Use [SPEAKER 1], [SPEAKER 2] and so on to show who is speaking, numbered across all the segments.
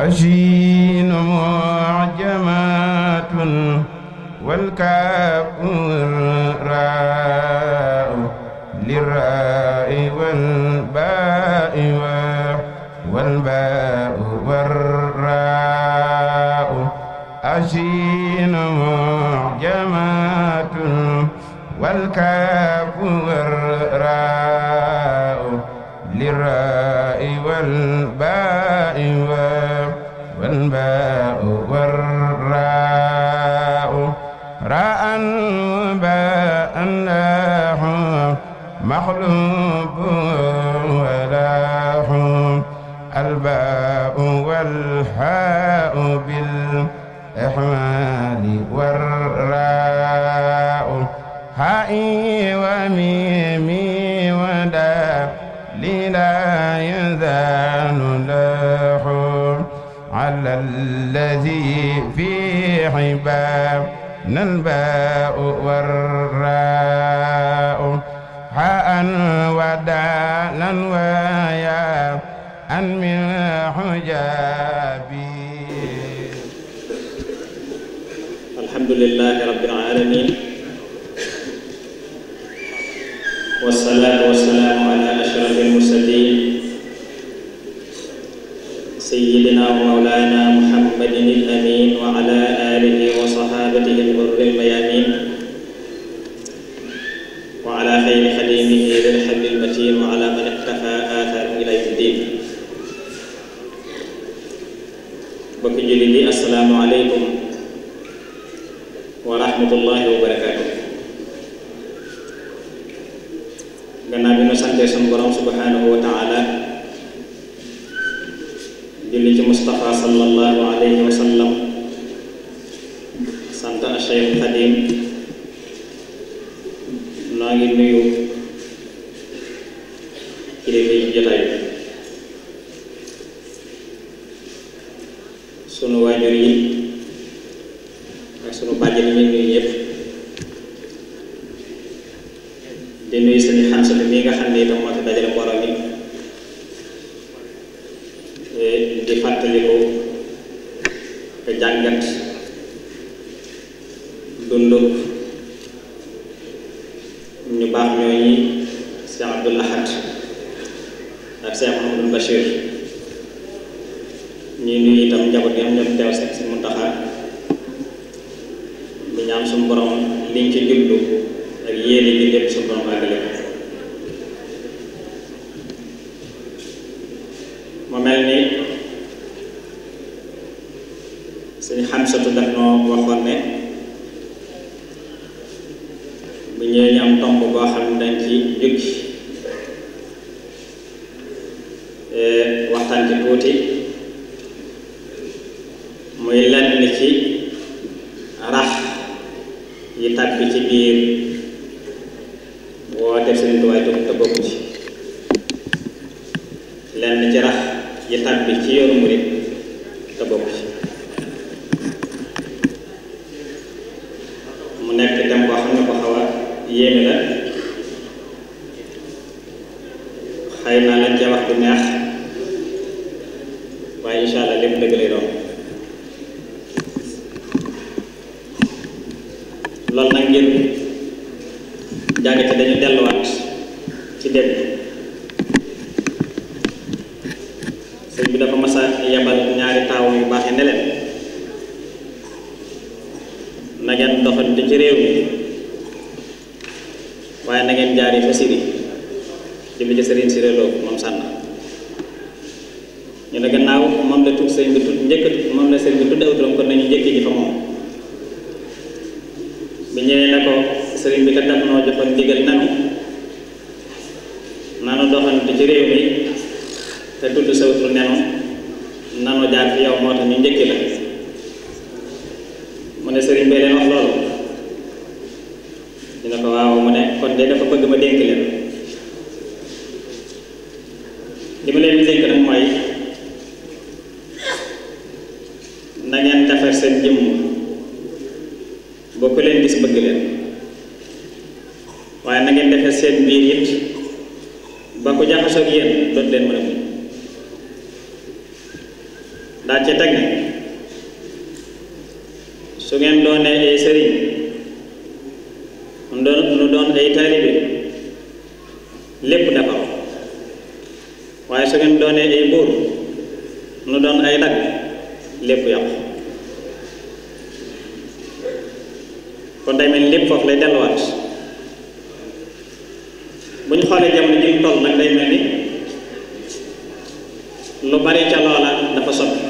[SPEAKER 1] الشين معجمات والكاف والراء للراء والباء والراء الشين معجمات والكاف والراء للراء والباء والباء والراء راء وباء لاح مخلوب ولاح الباء والحاء بالإحمال والراء هائي وميمي ودا لا يزال لاح على الذي في حبابنا الباء والراء حاء ودالا ويا أن من حجابي.
[SPEAKER 2] الحمد لله رب العالمين والصلاة والسلام على أشرف المرسلين سيدنا ومولانا محمد الأمين وعلى آله وصحابته الغر الميامين وعلى خير خديمه ذي الحبل المتين وعلى من اقتفى آثاره إلى يوم الدين. bokk jullit yi assalaamu aleykum wa rahmatullahi wa barakaatuh. gannaaw bi nu sante sunu borom subhanahu wa taala julli ci Mustafa sallallahu alayhi wa sallam sant a Cheikh Xadim noo ngi nuyu kilifa yi jotaay bi sunu waajur yi ak sunu bàjjen yi nuyu ñëpp di nuyu sëñ Xamsatu mi nga xam ne itam moo fi dajale mbooloo mi di fàttaliku te jàngat dundu ñu baax ñooñi Cheikh Abdoul Ahad ak Cheikh Mouhamadou Bachir ñuy nuyu itam njaboot gi am ñoom teew si Muntaxa di ñaan suñu borom liñ ci jublu ak yéene ji lépp suñu borom àggale ko. mu mel ni sëñ Xamsatu daf noo waxoon ne bu ñëwee ñu am tomb boo xam ne dañ ci jukki waxtaan ci tuuti muy lenn ci rax yi tàbbi ci biir woote Sëriñ Tuubaa te bokku ci lenn ci rax yi tàbbi ci yoonu murit te bokku ci mu nekk dem boo xam ne ko xaw a yéeme la xëy na lañ ca wax du neex waaye incha allah lépp dëgg lay doon. loolu nag ngir jàngate dañu delluwaat ci démb sëñ bi dafa mas a yebal ñaari taaw yu baax ne leen na ngeen doxante ci réew mi waaye na ngeen jaari fa Siri jëmmi ci Sëriñ Siré Lo moom sànn ñu ne gannaaw moom la tudd sëñ bi tudd njëkk moom la sëñ bi tudd aw turam kon nañu njëkk ji fa moom bi ñëwee ne ko sëriñ bi kat daf noo joxoon ndigal nanu doxante ci réew mi te tudd sawtur nenu nanu jaar fi yow moo tax ñu njëkki la mu ne sëriñ bee leen wax loolu ñu ne ko waaw mu ne kon de dafa bëgg ma dénk leen li ma leen di dénk nag mooy na ngeen defar seen jëmm boo ko leen gis bëgg leen waaye na ngeen defee seen biir it ba ko jaxasoo ak yéen dootu leen mën a muñ daal ci teg ne su ngeen doonee ay sëriñ nu doon ay taalibe lépp defar waaye su ngeen doonee ay buur nu doon ay dag lépp yàqu kon day mel ni lépp foofu lay delluwaat bu ñu xoolee jamono ji mu toll nag day mel ni lu bari ca loola dafa soppi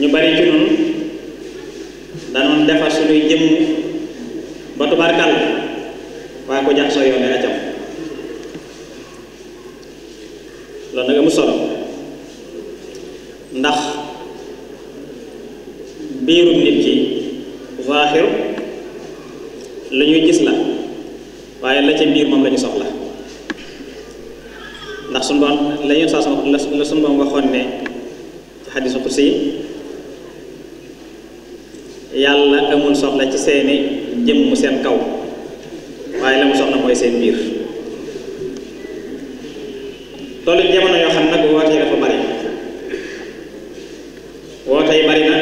[SPEAKER 2] ñu bari ci noonu danoon defar suñuy jëmm ba tubaarkàll waaye ko jax soo yoone acam loolu nag amul solo ndax biirum nit ki zaahiru lu ñuy gis la waaye la ca biir moom la ñu soxla ndax suñu borom la ñuy saa la suñu borom waxoon ne ci xadiisu qudsi yi yàlla amul soxla ci seeni jëmm seen kaw waaye la mu soxla mooy seen biir loolu jamono yoo xam nag woote yi dafa bari woote yi bari na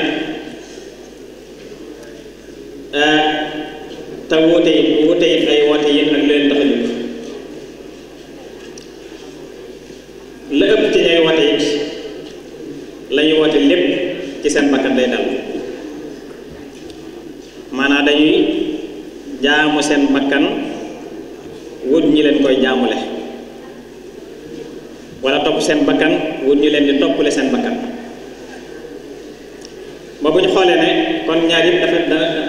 [SPEAKER 2] te woote yi ay woote yi ak leen tax a jóg la ëpp ci ñay woote it la ñuy woote lépp ci seen bakkan day dal maanaam dañuy jaamu seen bakkan wut ñi leen koy jaamule wala topp seen bakkan wut ñu leen di toppale seen bakkan ba bu ñu xoolee ne kon ñaar yëpp dafa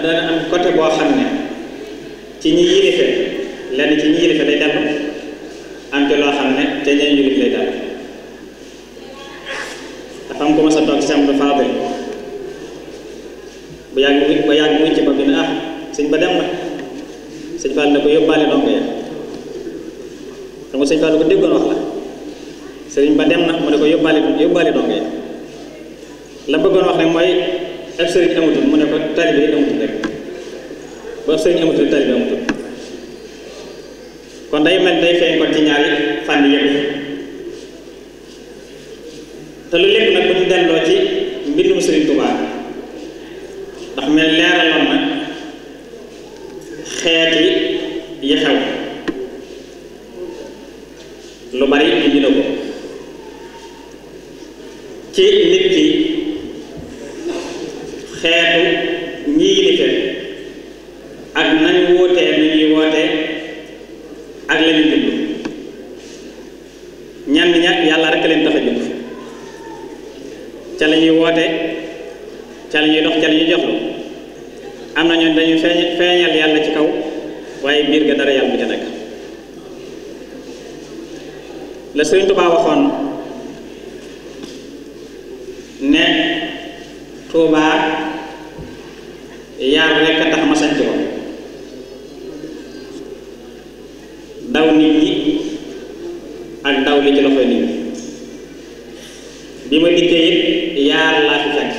[SPEAKER 2] dana am côté boo xam ne ci ñi yilife lenn ci ñi yilife lay dellu am ci loo xam ne te ñeen yilif lay dellu dafa am ko ma sa toog ci sam du faadil bu yàgg muñ ci ba bi ne ah sëñ ba dem na sëñ Fall ne ko yóbbaale dongo ya xam nga sëñ Fall ko déggoon wax la sëriñ ba dem na mu ne ko yóbbaale dongo ya la bëggoon wax rek mooy ab sëriñ amatul mu ne ko taalibe yi amatul rek bu ab sëriñ amatul taalibe amatul kon day mel day feeñ kon ci ñaari fànn yëpp te lu lépp nag bu ñu delloo ci mbindum Sëriñ Tuubaa ndax mel leeraloon na xeeti yi xew lu bari indi na ko ci nit ki xeetu ñi yilife ak nañ wootee ni ñuy wootee ak la ñu jublu ñenn ña yàlla rek leen tax a jóg ca la ñuy woote ca la ñuy dox ca la ñuy joxlu am na ñoon dañuy feeñal yàlla ci kaw waaye biir ga dara yàlla bu ca nekk la Sëriñ Tuubaa waxoon ne Tuubaa yaar rekk a tax ma sanc ko daw nit ñi ak daw li ci loxoy nit ñi bi ma dikkee it yaar laa fi fekk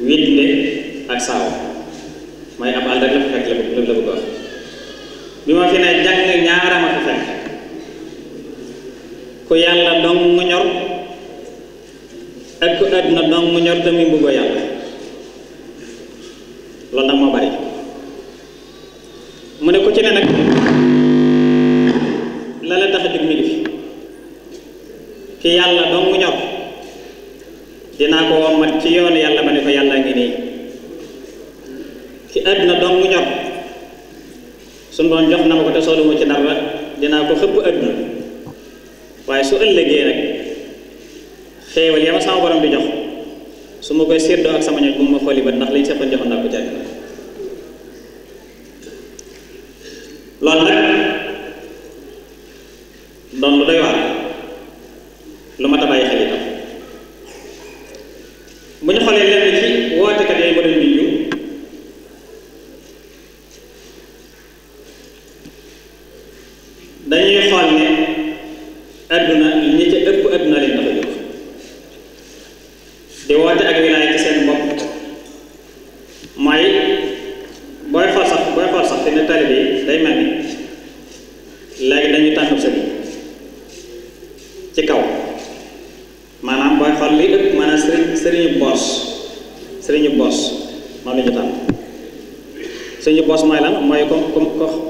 [SPEAKER 2] witnde ak saaw mooy ab àll rek la fi fekk la bëgg wax bi ma fi ne jàng ñaara ma fi fekk ku yàlla dong mu ñor ak ku àdduna dong mu ñor te muy mbuggoo yàlla loolu nag moo bari mu ne ku ci ne nag la la tax a jóg mi ngi fi ki yàlla dong mu ñor dinaa ko wommat ci yoonu yàlla ba ne ko yàlla ngi nii ki àdduna dong mu ñor suñu doon jox na ma ko te soolu mu ci dara dinaa ko xëpp àdduna waaye su ëllëgee rek xéewal ya ma sama borom di jox su ma koy séddoo ak sama ñoñ bu ma xooli ba ndax liñ seppoon joxoon naa ko jàng loolu nag doon lu doy waar lu mat a bàyyi xel itam bu ñu xoolee lenn ci wootekat yooyu ma doon junju dañuy xool ne adduna ñi ca ëpp adduna leen dafa jóg di woote ak wilaaya ci seen bopp mooy booy xool sax te ne taalibe yi day mel ni léegi dañuy tànn sëriñ ci kaw xool li ëpp maanaam sëriñu boos moom la ñu tànn sëriñu boos mooy lan mooy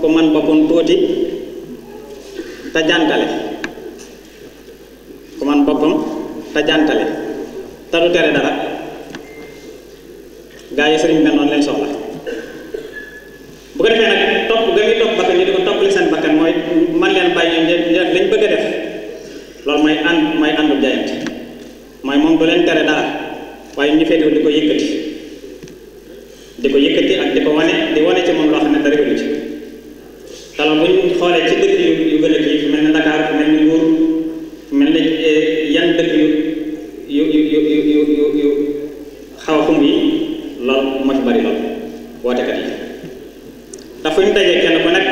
[SPEAKER 2] ko man boppam tuuti te jàntale ku man boppam te jàntale te du tere dara gaa yi sëriñ mel noonu leen soxla bu ko defee nag topp ga muy topp bakkan ñi di ko toppali seen bakkan mooy man leen bàyyi lañ bëgg a def loolu mooy àndu jaayante mooy moom du leen tere dara waaye ñu féetewu di ko yëkkati ak di ko wane di wane ci moom loo xam ne dara gënu ci talo buñ xoolee ci dëkk yu gën a kii fu mel ne Dakar fu mel ni Mbuur fu mel ne yan dëkk yu xaw a xumb yi loolu moo ci bari lool wootekat yi ndax fu ñu dajee kenn ku nekk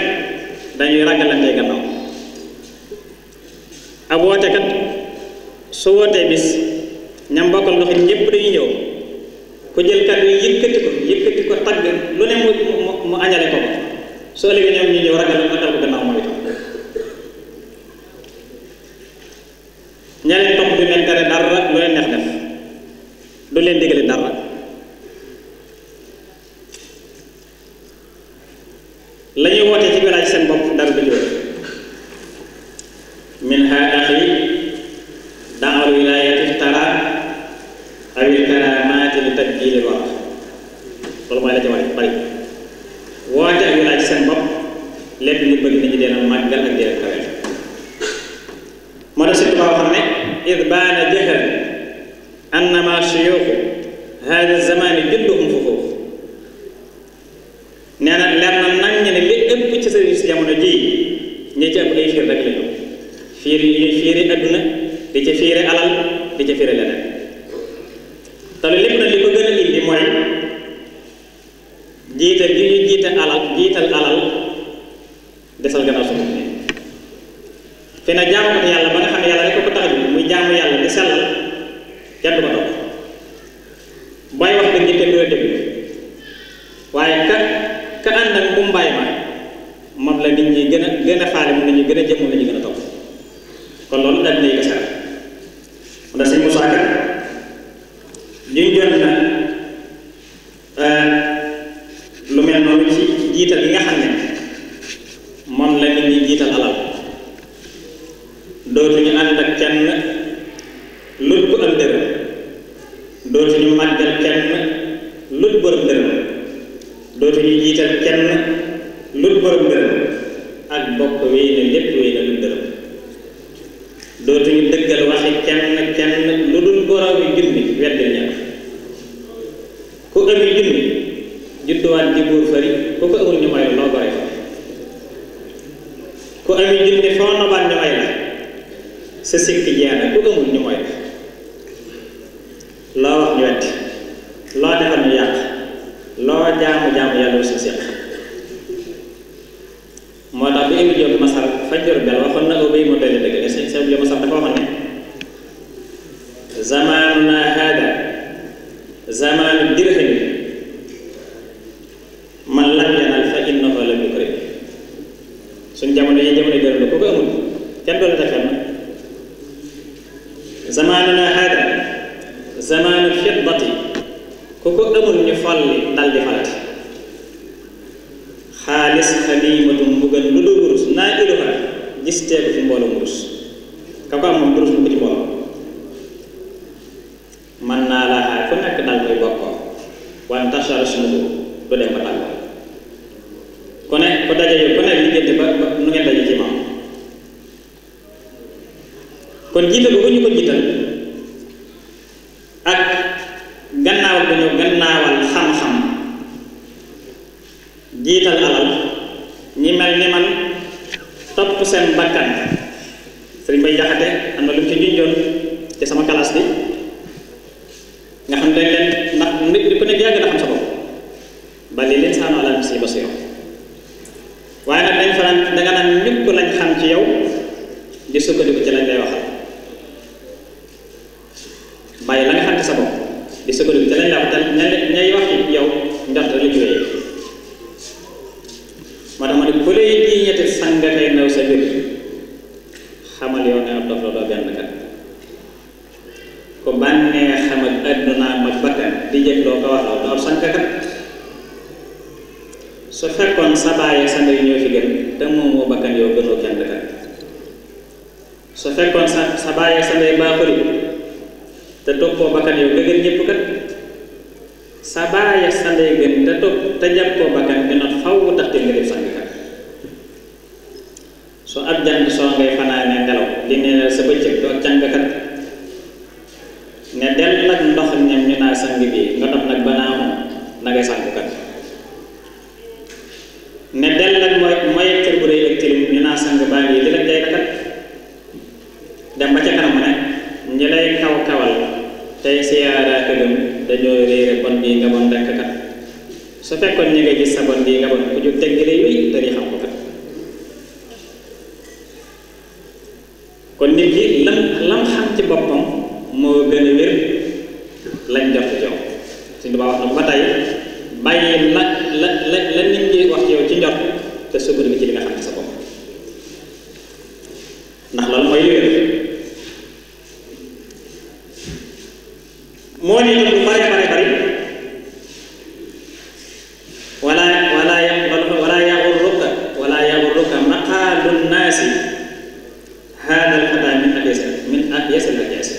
[SPEAKER 2] dañuy ragalantee gannaaw ab wootekat su wootee bis ñam bokkal ndox ñëpp dañuy ñëw ku jël kàddu yi yëkkati ko tagg lu ne mu añale ko su ëllëgee ñoom ñu ñëw ragal ko gannaaw mooy tam ña leen topp du leen tere dara lu leen neex def du leen digale dara la ñuy wootee ci wilaay seen bopp dara du jóge minha axi daawal wilaayati tara awil karamaati li tabjili wax loolu mooy la ci bari woote ak wilaay ci seen bopp lépp ñu bëgg nañu dee na màggal ak dee kawel moo tax surtout boo xam ne id baana jëxal annama suyuuxu hada zamani judduhum fufuuf nee na leer na nañ ne li ëpp ci sëriñ si jamono ji ñi ci ëpp ay fiir rek la ñu fiiri adduna di ca fiire alal di ca fiire leneen te lu lépp nag li ko gën a indi mooy jiital gi ñu jiital alal desal gannaaw suñu fi na jaamu ko yàlla ba nga xam ne yàlla rek ko tax a jóg muy jaamu yàlla di sellal kenn du ko topp booy wax dëgg te du la déglu waaye ka ànd ak mumbaay ma moom la nit ñi gën a faale moom la ñu gën a jëm moom la ñu gën a topp kon loolu daal di ko sax mu ne sëñ Moussa Ka ñu jot na lu mel noonu ci jiital yi nga xam ne moom la nit ñi jiital alal dootuñu ànd ak kenn lut ko am dërëm dootuñu màggal kenn lut borom dërëm dootuñu jiital kenn lut borom dërëm ak bokk wéy na lépp wéy na lut dërëm dootuñu dëggal waxi kenn lu dul borom yi junni weddil ña ku ami junni judduwaat di buur fari ku ko amul ñu may la loo gore ku ami junni foo nobaat ñu may la sa sikki jeena ku amul ñu mooy loo wax ñu wetti loo defal ñu yàq loo jaamu yàlla su seq moo tax bi Ibnu Jóob Masar fa Jurbel waxoon na ubay moo doy la dëgg sëñ Jóob Masar dafa waxoon ne zamanuna hada zamanu dirhami man lam yanal fa innahu lam yukrim suñ jamono yi jamono dërëm la ku ko amul kenn doon la defal na zamanuna hada zamanu fiddati ku ko amul ñu folli dal di falati xaalis xaliimatu mbugal lu dul wurus naa iluha gis teegu fi mbooloo wurus ka ko am moom wurus mu ko ci mbooloo man naa laa xaar fu nekk dal koy bokkoo waaye tashar sumu du dem ba tàggoo ku ne ku daje yow ku ne liggéente ba nu ngeen daje ci maam kon jiital bu ñu ko jiital ak gannaaw bu ñu gannaawal xam-xam jiital alal ñi mel ni man topp seen bakkan sëriñ Bay Jaxate am na lu mu ci junjoon ci sama classe bi nga xam dañ leen ndax nit di ko nekk yàgg na xam sa bopp bal li l'insaanu alaa nafsihi basiir waaye nag dañ faral danga naan ñëpp lañ xam ci yow di sukkandiku ci lañ lay waxal bàyyi la nga xam ci sa bopp di sukkandiku ci lañ lay waxal ñay wax ci yow njort lu jógee moo tax ma ne ku lay jiiñati sangatay naw sa mbir xamal yow ne ab dof la doo benn kat ko bànnee xam ak àdduna ak bakkan di jëf loo ko wax loo du ab sànqkat su fekkoon sa baay ak sa ndey ñoo fi gën te moomoo bakkan yow gënoo kenn kat su fekkoon sa baay ak sa ndey baaxul te toppoo bakkan yow nga gën ñëpp kat sa baay ak sa ndey gën te jàppoo bakkan dina faw tax te nga def sànqkat su ab jant soo ngay fanaane ngelaw li nee sa bëccëg du ak jàngkat ne del nag ndox ñam ñu naa sang bi nga dox nag banaamu na ngay sànqkat ne del nag mooy kër bu rëy ak tilim ñu naa sang baa ngi di la jay kat dem ba ca kanam ne ñi lay kawal tey siyaara këgëm dañoo réere bon bii nga bon rekk kat su fekkoon ñi nga gis sa bon bii nga bon ku jóg tegg lay wéy te di xam ko kat kon nit ki lam xam ci boppam moo gën a wér lañ jot ci yow suñu Tuubaa wax na ba tey bàyyi la nit ñi wax ci yow ci njot te sukkandiku ci li nga xam ci sa bopp ndax loolu mooy wér moo ni lu bare wala yaxurruka maqaalu nnaasi haadal fataa min abyasal ajyaas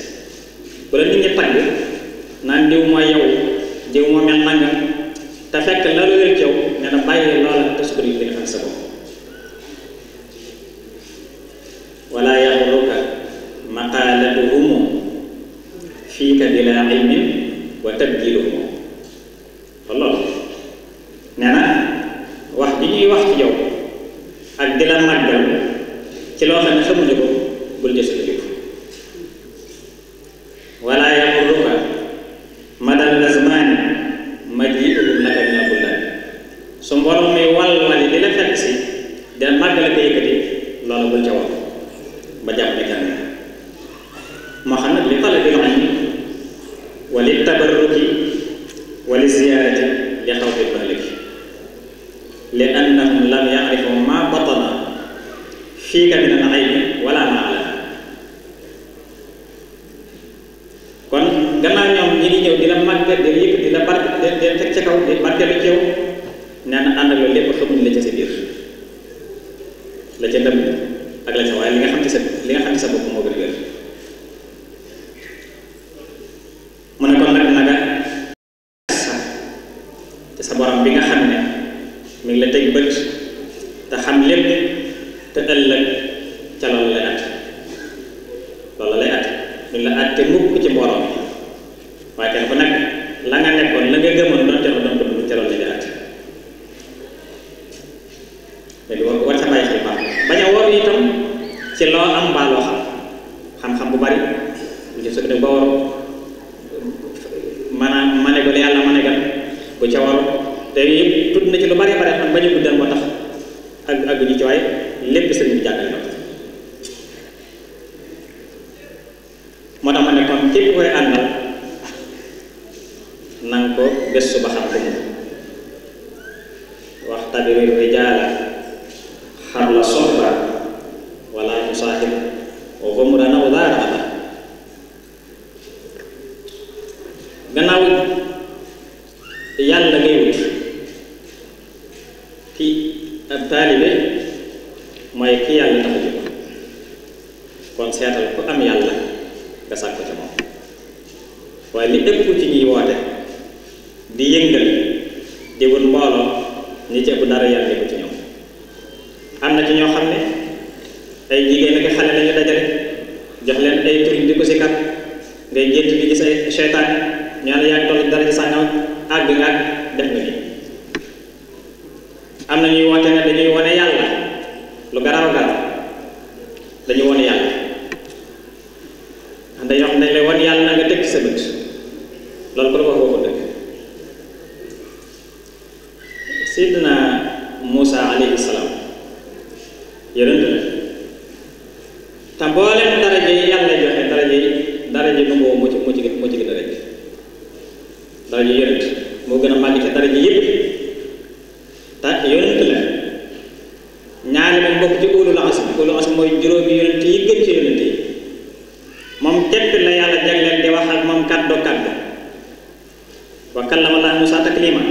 [SPEAKER 2] bu la nit ñi tagg naan diw mooy yow diw moo mel nangam te fekk la lu wér ci yow ne na bàyyi loola te sukkandiku li nga xam sa bopp wala yaxurruka maqaalatuhum fiika bila ilmin wa tabjiluhum loolu nee na wax ji ñuy wax ci yow ak di la màggal ci loo xam ne xamuñu ko bul jël sa jëf wala yaxurruka madal azmaani maji'uhum laka min al-buldaan su mbooloo mi wal-wali di la fekk si di la màggal ko yëkkati loolu bul ca wax ba jàpp ne kenn moo xam nag li talabil ilmi wa li tabarruki wa li ziyaarati li xawfi mahliki li annahum lam ya'rifu ma batana fiika min al-ilmi wala ma alama kon gannaaw ñoom ñi ngi ñëw di la màggal di la yëkkati di la teg ca kaw di barkeelu ci yow nee na ànd ak loolu lépp xamuñ la ca sa biir la ca ndëm ak la ca waaye li nga xam ci sa bopp moo gën a wér mu ne kon nag naga te sa borom bi nga xam ne mi ngi la teg bët te xam lépp te ëllëg ca loolu lay at duñ la àtte mukk ci mbooloo mi waaye kenn ku nekk la nga nekkoon la nga gëmoon doon ca doon ca loolu lay at léegi war sa bàyyi xel baax bañ a waru itam ci loo am mbaa loo xam-xam bu bari lu ci sukk ba waru maanaam ma ne ko li yàlla ma ne gal bu ca waru te yëpp tudd na ci lu bari bari xam bañu guddal moo tax ak ñu ci waaye lépp sëriñ bi jàngale na moo tax ma ne kon képp koy àndal nanga ko gëstu ba xam ko mu wax tabiri rijaala xabla soxra wala musaaxib xumran aw daara gannaaw yàlla ngay wut ki ab taalibe mooy ki yàlla tax a jóg kon seetal ku am yàlla nga sàkk ci moom waaye li ëpp ci ñuy woote di yëngal di wut mbooloo ñi ci ëpp dara yàlla ko ci ñoom am na ci ñoo xam ne ay jigéen ak xale lañu dajale jox leen ay tur di ko si kat ngay gént di gis ay seytaan ñu ne yaa ngi toll dara ci sàngam àgg nga def nga nii am na ñuy woote ne dañuy wane yàlla lu garaaw garaaw dañuy wane yàlla dañuy wax dañ lay wan yàlla na nga teg ci sa bët loolu ko wax waxu dëgg Seydina Muusa alayhi salaam yonent la te mboolem daraja yi yàlla joxe daraja nu ngoo moo ci gën a rëy daraja yonent moo gën a màgg ci daraja yëpp te yonent la ñaari moom bokk ci ulul azmi mooy juróomi yonent yi gën ci yonent yi moom képp la yàlla jagleel di wax ak kallama Allaahu Muusaa takliima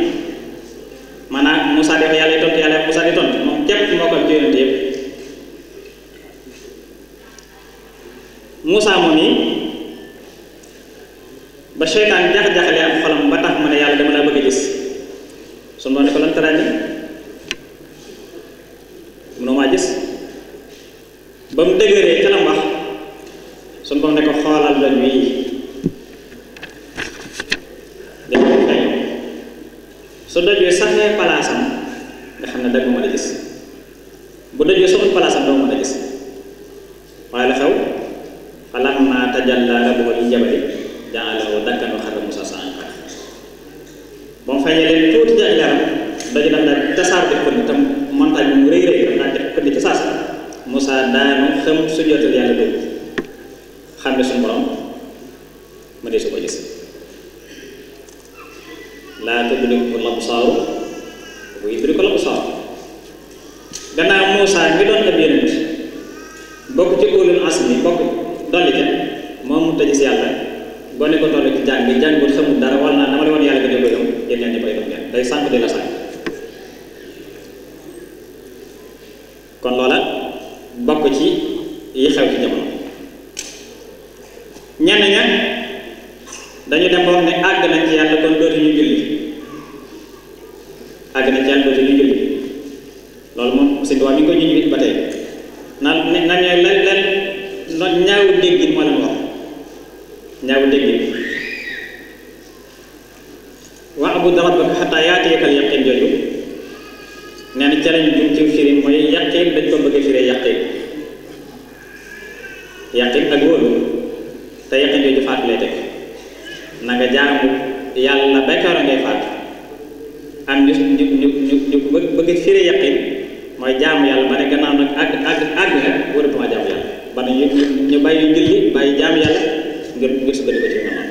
[SPEAKER 2] maanaam Muusaa di wax yàlla tontu yàlla Muusaa di tontu moom képp moo ko ci yonent yëpp Muusaa moom yi ba seytaan jax-jaxale am xolam ba tax mu ne yàlla dama laa bëgg a gis su ma ne ko lan taraani mënoo maa gis ba mu dëgëree ca la wax suñu borom ne ko xoolal doon wii dégg nga xëy su doj wi saxee palaasam nga xam ne dëgg mën a gis bu doj wi saxul palaasam doo mën a gis waaye la xew falammaa tajallaa rabbuhu lil jabali ja'alahu dakkan wa xarra Muusaa sa'iqan ba mu feeñalee tuuti ci ak leeram doj daf daal tasaar def ko ni tam montagne mu rëy rëy daf daal def ko ni ci saasa Muusaa daanu xam sujjóotal yàlla dëgg xam ne suñu borom ma dee su ko gis laa tudrikuhu l-absaar wa yudriku l-absaar gannaaw Muusaa mi doon ab yonent bokk ci ulul azmi bokk dolli ca moom mu tëj si yàlla boo ne ko toll ci jàng bi jàng boo xamul dara wala naa dama la woon yàlla nga déglu yom yéen ñaan ñi koy def ngeen day sànq di la sànq kon loola bokk ci yi xew ci jamono ñenn ña dañu dem ba wax ne àgg nañ ci yàlla kon dootuñu julli àgg nañ ci yàlla dootuñu julli loolu moom si doom mi ngi ko ñu ba tey naan nañu leen ñaawu déggin moo leen wax ñaawu déggin wa'bud rabbaka hattaa ya'tiyakal yaqiin jooju nee na ca lañ jum ci firi mooy yaqiin dañ ko bëgg a firee yaqiin ak wóolu te yaqiin jooju faatu lay teg na nga jaamu yàlla bekkaara ngay faatu am ñu bëgg firee yaqiin mooy jaamu yàlla ba ne gannaaw nag àgg nga wóoratuma jaamu yàlla ba ne ñu bàyyi julli bàyyi jaamu yàlla ngir sukkandiku ci noonu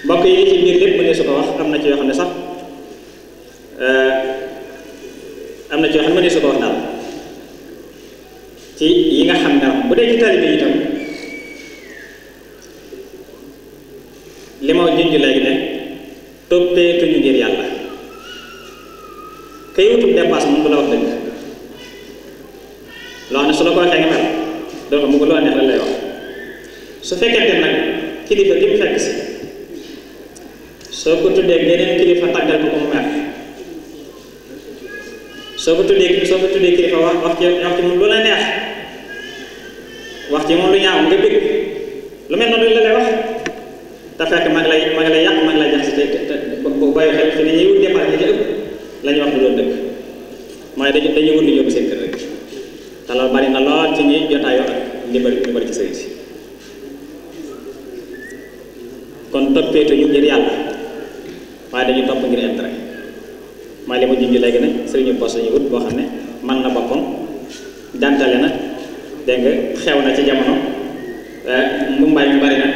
[SPEAKER 2] mbokk yi ci biir lépp mu ne su ko wax am na ci yoo xam ne sax am na ci yoo xam ne mu ne su ko wax daal ci yi nga xam ne bu dee ci taalibe itam li ma junj léegi ne toppeetuñu ngir yàlla kay wutub dépasse moom du la wax dëgg loo xam ne su la ko waxee nga mel doo xam mu ko loo neex la lay wax su fekkente nag kilifa gi mu fekk si soo ko tuddee geneen kilifa tàggal ko mu mer soo ko tuddee kilifa wax ci moom lu la neex wax ci moom lu ñaaw nga bëgg lu mel noonu la lay wax te fekk ma ngi lay yàq ma ngi lay jax si te bu bàyyi xel fi ne ñuy wut dépasse ñi ci ëpp la ñuy wax lu doon dëgg mooy dañuy wut lu ñëw seen kër rek te loolu bari na lool ci ñi jotaayoo ak li bari ci sëriñ si kon toppeetu ñu ngir yàlla waaye dañuy topp ngir intérêt mooy li ma junj léegi ne sëriñu bos lañuy wut boo xam ne man na boppam jantale na dégg nga xew na ci jamono mbumbaay mi bari na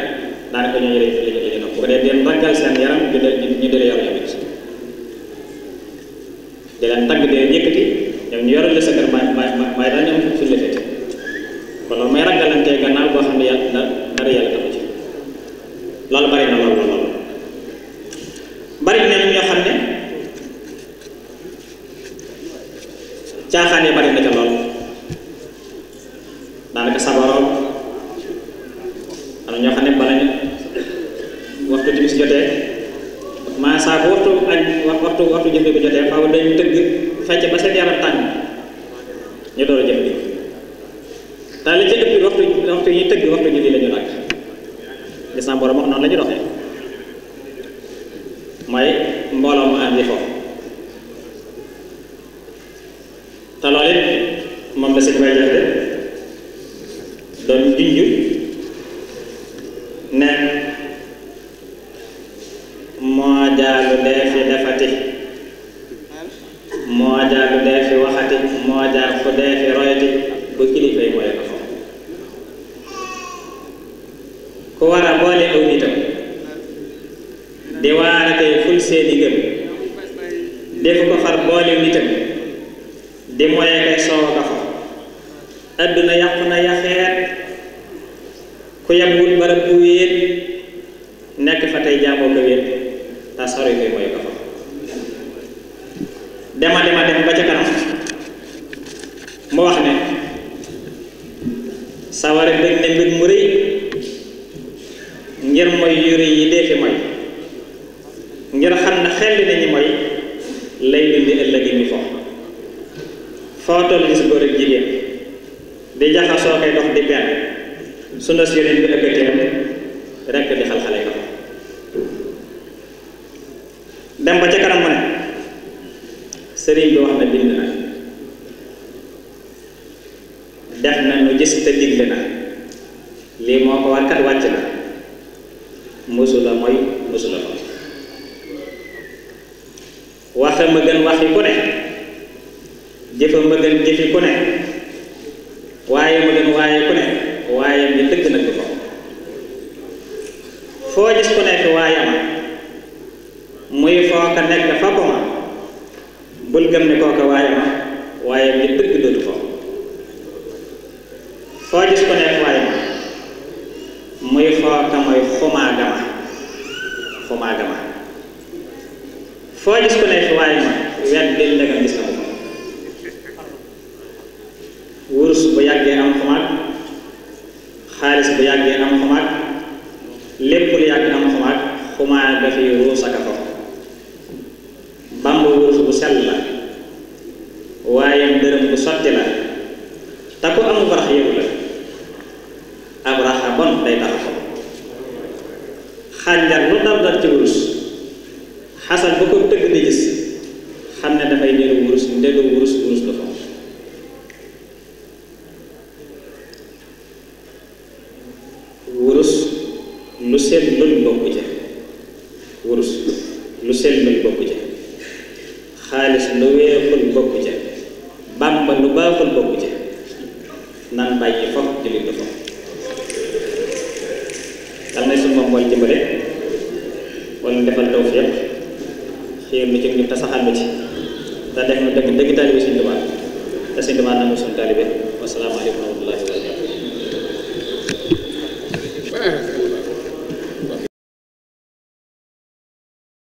[SPEAKER 2] daanaka ñooñu lañu nopp bu ko dee den raggal seen yaram ñu dale yor ñoom it di leen tagg di leen yëkkati ñoom ñu yoral la sa kër may daal ñu am fi la féete kon loolu may raggalantee gannaaw boo xam ne yàlla dara yàlla taxu ci loolu bari na lool bari na ñoo xam ne caaxaan yi bari na ca lool daanaka sabaroom am na ñoo xam ne bala ñu waxtu timis jotee maa saa bu waxtu jëfe bi jotee faaw dañu tëgg fecc ba seen yaram tàng ñu door a jëf bi te li ci ëpp waxtu yi tëgg waxtu julli la ñu nag gis naa borom wax noonu la ñu doxee mooy mbooloo mu àndi foofu te loolu it moom la sëñ bay jaxte doon junj ne moo jaalu dee fi defati moo jaalu dee fi waxati moo jaar ko dee fi royati bu kilifa yi mooy ko foofu ku war a boole aw nitam di waaratee ful seeni gëm defu ko far boole nitam di moye kay soow ka fa adduna yàqu na yaxeet ku yabwul barab bu wéet nekk fa tey jaamoo ko wéet te sori koy mooy ko fa dem ba ca kanam mu wax ne sawara bëgg ne mbir mu rëy ngir mooy yu rëy yi dee fi mooy ngir xam ne xel nañu mooy lay dindi ëllëg yi mi foo toll gis góor ak jigéen di jaxasoo koy dox di benn su na si yeneen bi ëggateem rekk di xal-xale ko dem ba ca kanam mu ne sëriñ bi wax na bind na def na nu gis te digle na lii moo ko war kat wàcc na musula mooy musula ko waxe ma gën waxi ku ne jëfa ma gën jëfi ku ne waaye ma gën waaye ku ne waaye mi dëgg nag du ko foo gis ku nekk waaye ma muy foo ka nekk fa ko ma bul gëm ne kooka waaye ma waaye mi dëgg dootu ko foo gis ku nekk waaye ma muy foo ka mooy xumaa gama foo gis ku nekk waaye ma wet di ndegam gis na ko wurus bu yàggee am xumaag xaalis bu yàggee am xumaag lépp lu yàgg am xumaag xumaag dafiy ruus ak a ko bamb wurus bu sell la waaye dërëm bu sotti la te ku amul barax yëgu la ab raxa bon day tax ko xànjar lu dal ci wurus xasan ba ko tëgg di gis xam ne dafay niru wurus ndelu wurus du fa wurus lu sellul bokku ca wurus lu sellul bokku ca xaalis lu weexul bokku ca bàmba lu baaxul bokku ca nan bàyyi foog jullit du foog dal na suñu moom dimbale wala defal tawfiq xiir nu ci ñu te saxal nu ci te def na dëgg taalibe Sëñ Tuubaa te Sëñ Tuubaa nangu suñu taalibe wassalaamu aleykum wa rahmatullaahi wa barakaatuh